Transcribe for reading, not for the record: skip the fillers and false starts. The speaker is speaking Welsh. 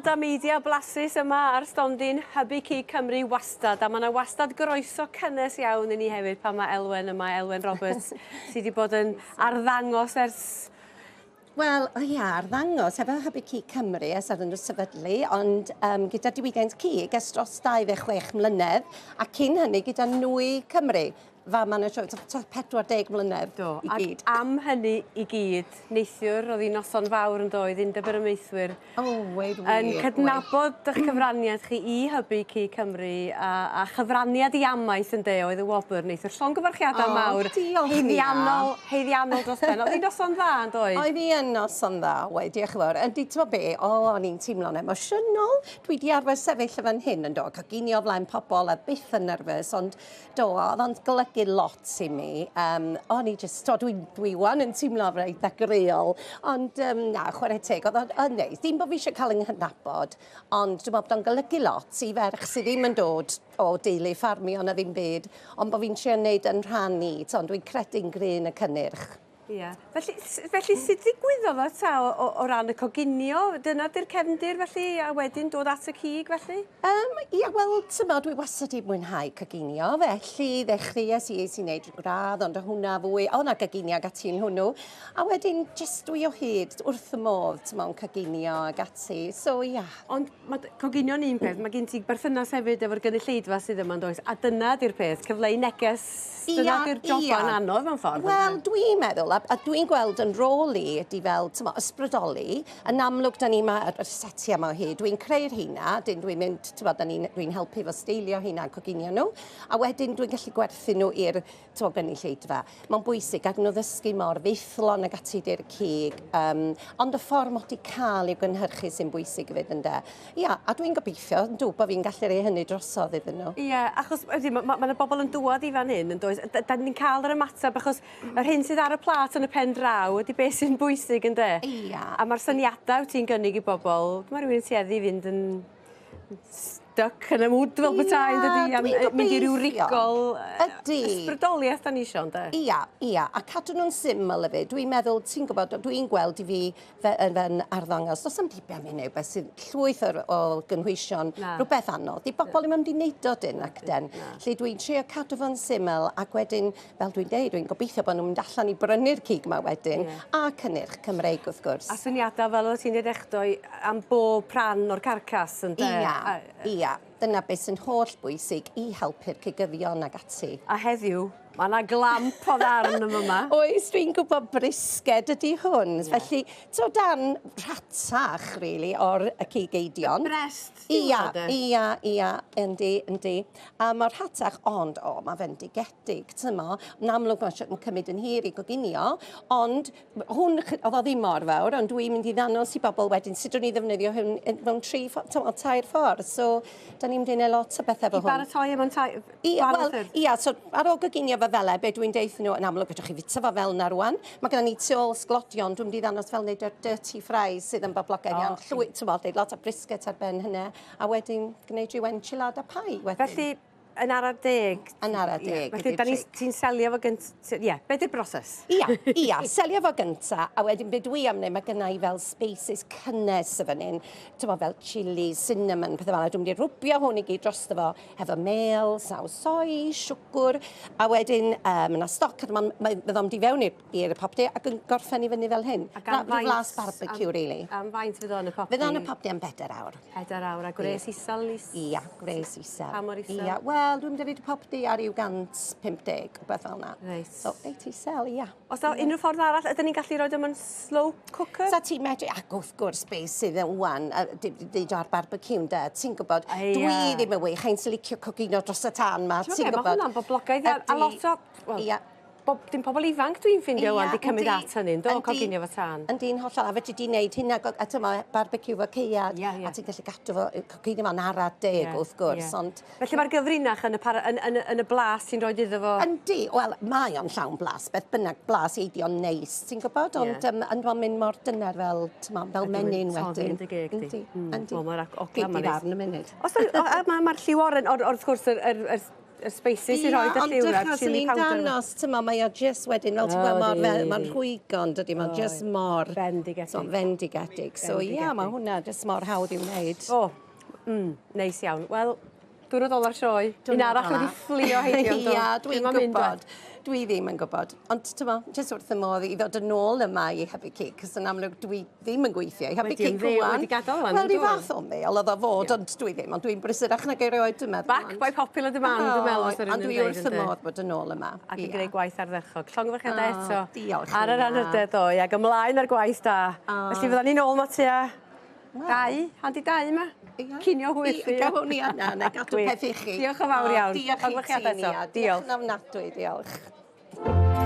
ymweld â media blasus yma ar stondin Hybu Cig Cymru wastad, a mae yna wastad groeso cynnes iawn i ni hefyd pan mae Elwen yma, Elwen Roberts, sydd wedi bod yn arddangos ers Wel, o ia, arddangos efo Hybu Cig Cymru ers iddyn nhw sefydlu, ond um, gyda diwydiant cig ers dros 26 mlynedd, a cyn hynny gyda Nwy Cymru. Fama yn y sioe, 40 mlynedd Do, i gyd. Ac am hynny i gyd, neithiwr, oedd hi'n noson fawr yn doedd, Undeb yr Amaethwyr. O, weud wir. Yn cydnabod eich cyfraniad chi i hybu Cig Cymru a, a chyfraniad i amaeth yn de oedd y wobr neithiwr. Llongyfarchiadau oh, mawr. Diolch Haeddiannol, haeddiannol dros ben. Oedd hi'n noson dda yn doedd? Oedd hi yn noson dda, wei, diolch yn fawr. Yndi, ti'n be, o, o'n i'n teimlo'n emosiynol. Dwi di arfer sefyll y fan hyn yn do, coginio flaen pobl a byth yn nerfus, ond Do, oedd o'n golygu lot i mi. Um, o'n i just, do, dwi, dwi wan yn teimlo reit ddagreuol, ond um, na, chwarae teg, oedd o'n neis. Dim bod fi eisiau cael yng nghydnabod, ond dwi'n meddwl bod o'n golygu lot i ferch sydd ddim yn dod o deulu ffarmio na ddim byd, ond bod fi'n trio wneud yn rhan i, ond dwi'n credu'n gry'n y cynnyrch. Ia. Felly, felly sut ddigwyddodd o ta o, o, o ran y coginio? Dyna di'r cefndir felly, a wedyn dod at y cig felly? Um, ia, wel, tyma, dwi wastad wedi mwynhau coginio, felly ddechreuais i es i wneud gradd, ond o hwnna fwy, o na goginio ag ati yn hwnnw. A wedyn, jyst dwi o hyd wrth y modd, tyma, yn coginio ag ati, so ia. Ond mae coginio'n un peth, mae gen ti berthynas hefyd efo'r gynulleidfa sydd yma, yn does? A dyna di'r peth, cyfleu neges, dyna di'r joban anodd mewn ffordd. Wel, dwi'n meddwl, a, a dwi'n gweld yn rôl i ydy fel, tymo, ysbrydoli. Yn amlwg, da ni ma, y setiau yma o hyd, dwi'n creu'r heina, dyn dwi'n mynd, tymo, da ni'n dwi'n helpu fo steilio heina a coginio nhw, a wedyn dwi'n gallu gwerthu nhw i'r t'mo' gynulleidfa. Mae'n bwysig ac nhw ddysgu mor faethlon ag ati di'r cig, um, ond y ffordd mod i cael i'w gynhyrchu sy'n bwysig hefyd ynde. Ia, a dwi'n gobeithio, yn dw, bod fi'n gallu rhoi hynny drosodd iddyn nhw. Ie, achos ydy, mae ma, ma 'na bobl yn dŵad i fan hyn, yn does? Da, da ni'n cael yr ymateb, achos yr hyn sydd ar y plât yn y pen draw ydy beth sy'n bwysig, ynde? Ia. A mae'r syniadau wyt ti'n gynnig i bobl, mae rhywun yn tueddu i fynd yn stuck yn y mwd fel petai, yn dydi? Am mynd i ryw rigol Ydy. ysbrydoliaeth da ni isio, ynde? Ia, ia, a cadw nhw'n syml hefyd. Dwi'n meddwl, ti'n gwybod, dwi'n gweld i fi fe, yn fy arddangos, does am diben i wneud beth sydd llwyth o, o gynhwysion, rhywbeth anodd. Di bobl ddim yn mynd i wneud o dyn ac den. Lle dwi'n trio cadw fo'n syml ac wedyn, fel dwi'n deud, dwi'n gobeithio bod nhw'n mynd allan i brynu'r cig yma wedyn, yeah. a cynnyrch Cymreig wrth gwrs. A syniadau fel oedd ti'n dweud echdoi am bob rhan o'r carcas, ynde? Ia, ia. Dyna beth sy'n holl bwysig i helpu'r cigyddion ag ati. A heddiw, mae yna glamp o ddarn yma yma. Oes, dwi'n gwybod brisged ydy hwn. Yeah. Felly, to dan rhatach, really, o'r y cig eidion. Y brest, Ia, ia, ia, yndi, yndi. A mae'r rhatach, ond, o, mae fe'n digedig, tymo. Yn amlwg, mae'n cymryd yn hir i goginio, ond hwn, oedd o ddim mor fawr, ond dwi'n mynd i ddangos i bobl wedyn sut o'n i ddefnyddio hwn mewn tri, tymod, tair ffordd. So, da ni'n mynd i wneud lot o bethau efo hwn. I baratoi e mewn tair... Ia, wel, ia, so ar ôl goginio fo fel e, be dwi'n deutha nhw, yn amlwg, fedrwch chi fita fo fel na rwan. Mae gennym ni tu ôl sglodion, dwi'n mynd i ddangos fel wneud yr dirty fries sydd yn boblogaidd iawn. Oh. Llwy, tymod, lot o brisket ar ben hynny, a wedyn gwneud rhyw enchilada pie wedyn. Felly, Yn ara deg. Yn ara deg. Felly, da ni, ti'n selio fo gynt... Ie, be di'r broses? Ia, ia, selio fo gynta, a wedyn be dwi am wneud, mae gynna i fel spaces cynnes y fan hyn, ti'n fel chili, cinnamon, pethau fel 'na. Dwi'n mynd i rwbio hwn i gyd drosto fo, hefo mel, saws soi, siwgr, a wedyn um, yna stoc, a mae'n ma, ma mynd i fewn i'r i'r popty ac yn gorffen i fyny fel hyn. Ac am faint... Flas barbecue, am, really. Am faint fydd o yn y popty? Fydd o yn y popty am bedair awr. Pedair awr, a gwres isel? Is... Ia, gwres isel. Pa mor isel? Ia, wel, dwi'n mynd i roid y popty ar ryw 150, rhywbeth fel 'na. Reit. So, reit isel, ia. Oes 'na unrhyw ffordd arall? Ydyn ni'n gallu rhoi o mewn slow cooker? Sa ti'n medru, ac wrth gwrs, be sydd yn wan, deud o ar barbeciw, ynde, ti'n gwybod, dwi ddim yn wych, ein sy'n licio coginio dros y tân ma, ti'n gwybod. Mae hwnna'n boblogaidd iawn, a lot o, wel, Ia. Bob, dim pobl ifanc dwi'n ffindio ŵan 'di cymryd at hynny, yndo? Coginio fo tân. Yndi'n hollol, a fedri di wneud hynna, a tymo, barbeciw fo caead, yeah, yeah. a ti'n gallu gadw fo, coginio fo'n ara deg yeah, wrth gwrs, yeah. ond... Felly mae'r gyfrinach yn y, para, yn, yn, yn y blas ti'n rhoi iddo fo? Yndi, wel, mae o'n llawn blas, beth bynnag, blas eidion neis, ti'n gwybod, ond yeah. um, ond mae'n mynd mor dyner fel, tymo, fel menyn wedyn. Toddi yn dy geg di. Yndi, yndi. Wel, mae'r ogla ma'n neis. Gei di ddarn y munud. Os, mae'r lliw oren, wrth gwrs, yr, yr, yr y spices i roed y lliw 'na, chilli powder. Ond dangos, ti'n mae o just wedyn, fel ti'n gweld, mor fel, mae'n rhwygo'n dydy, mae'n just mor... Bendigedig. So, fendigedig. So, ie, yeah, mae hwnna just mor hawdd i'w wneud. O, neis iawn. Wel, diwrnod ola'r sioe. Un arall wedi fflio heibio. Ia, dwi'n gwybod. Dwi ddim yn gwybod. Ond, ti'n mo, jyst wrth y modd i ddod yn ôl yma i Hybu Cig, cos yn amlwg dwi ddim yn gweithio i Hybu Cig rwan. Wedi gadael rwan. Wel, rhyw fath o meddwl oedd o fod, ond dwi ddim. Ond dwi'n brysurach nag erioed, dwi'n meddwl. Back by popular demand, dwi'n meddwl. Ond dwi wrth y modd bod yn ôl yma. Ac yn gwneud gwaith ardderchog. Llongyfarchiadau eto. Diolch. Ar yr anrhydedd ddoe, ac ymlaen ar gwaith da. Felly fydda ni'n ôl ma tua 2, handi 2 yma. Cinio hwyr. Gawn ni yna, na gadw peth i chi. Diolch yn fawr iawn. Diolch i ti, Nia. Diolch yn ofnadwy, diolch.